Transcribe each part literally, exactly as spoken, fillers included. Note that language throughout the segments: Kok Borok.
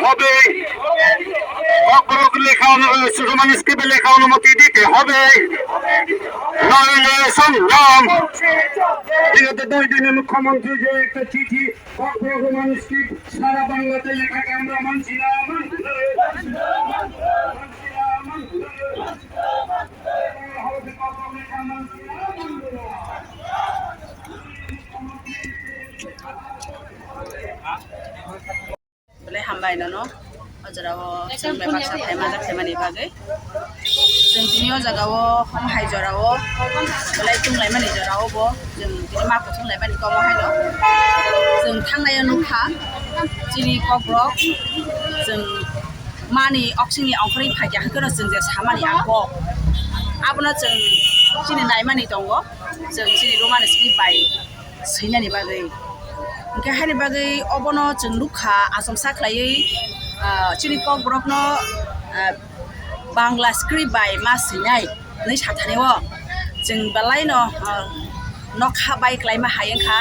হবে। ককবরক লেখা অনু-, সুরমানি স্ক্রিপ্টে লেখা অনুমতি দিতে হবে। নইলে সংগ্রাম। বিগত দুই দিনে মুখ্যমন্ত্রী যে একটা চিঠি ককবরক রোমান স্ক্রিপ্ট সারা বাংলাতে লেখাকে আমরা মানছি না, মানছি না, মানছি না, মানছি না। Belai hambai nono, o jora o chwng bai baksa phaima jak phaimani bagwi. Chwng tini o jaga o hom hai jora o belai chwng laimani jora o bo chwng tini ma kuchung laimani komo haino. Chwng thangnai o nukha chini kokrok, chwng mani oksini ongkhorwi phaikha, hakhe no chwng je samani a kok, abono chwng chini naimani tongo, chwng chini Roman script bai swinani bagwi. Hwnkhe haini bagwi obono chwng nukha, achomsa khlaiwi, ah, chini kokborokno, ah, Bangla script bai ma swinai hwnwi sathani o. Chwng belaino, ah, nokha bai kwlaima hai wngkha.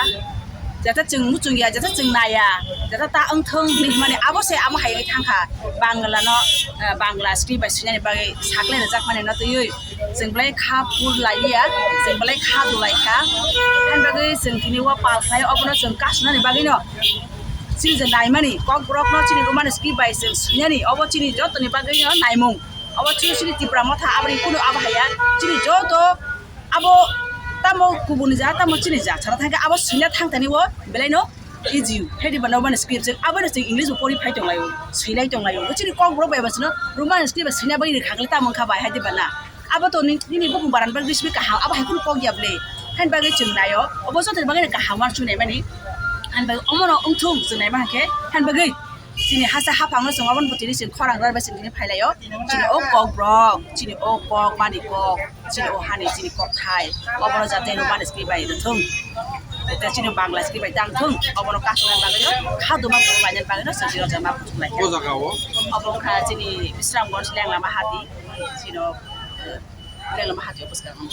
Jata chwng muchungya, jata chwng naya, jata ta wngthung hwnwi hwnmani abo se amo hai wngwi thangkha. Bangla no, ah, Bangla script bai swinani bagwi saklai rwjakmani no twiwi. Chwng belai kha pur lailiya, chwng belai kha dulai kha. Haini bagwi chwng tini o pal khlai, obono chwng kasunani bagwino chini je naimani, kokborokno chini Roman script bai chwng swinani, obo chini jotoni bagwino naimung. Obo chini, chini Tipra Motha, aboni kunu abo haiya, chini joto abo tamo kubuni ja, tamo chini ja, sana thangkhe abo swina thangtani o belaino easy. Haidi bana Roman script chwng abo no chwng English bo pori phai tonglaio, swilai tonglaio. Bo chini kokborok bai bo chwngno Roman script bai swina bagwi rwkha khe tamo wngkha bai haidi bana. Abo to ni, nini bukung baran bagwi simi kaham, abo hai kheno kok ya ble. Haini bagwi chwng naio, obo jotoni bagwi kaham uansuk naimani. Haini bagwi omono wngthung chwng naima hwnkhe, haini bagwi chini hasa haphangno chwng obono bo tini chwng khorang rw bai chwng tini phailaio. Chini o kokborok, chini o kok mani kok, chini o hani chini kokthai, obono jate Roman script bai rwthung. Tei chini Bangla script bai tangthung, obono kasuna bagwino, kha duma phuru lainani bagwino chwng tini o jaga ma kuchuk lai kha. O jaga o? Obo wngkha chini Bisramganj Lenglama hati, chini o, eh, Lenglama hati o bwskango.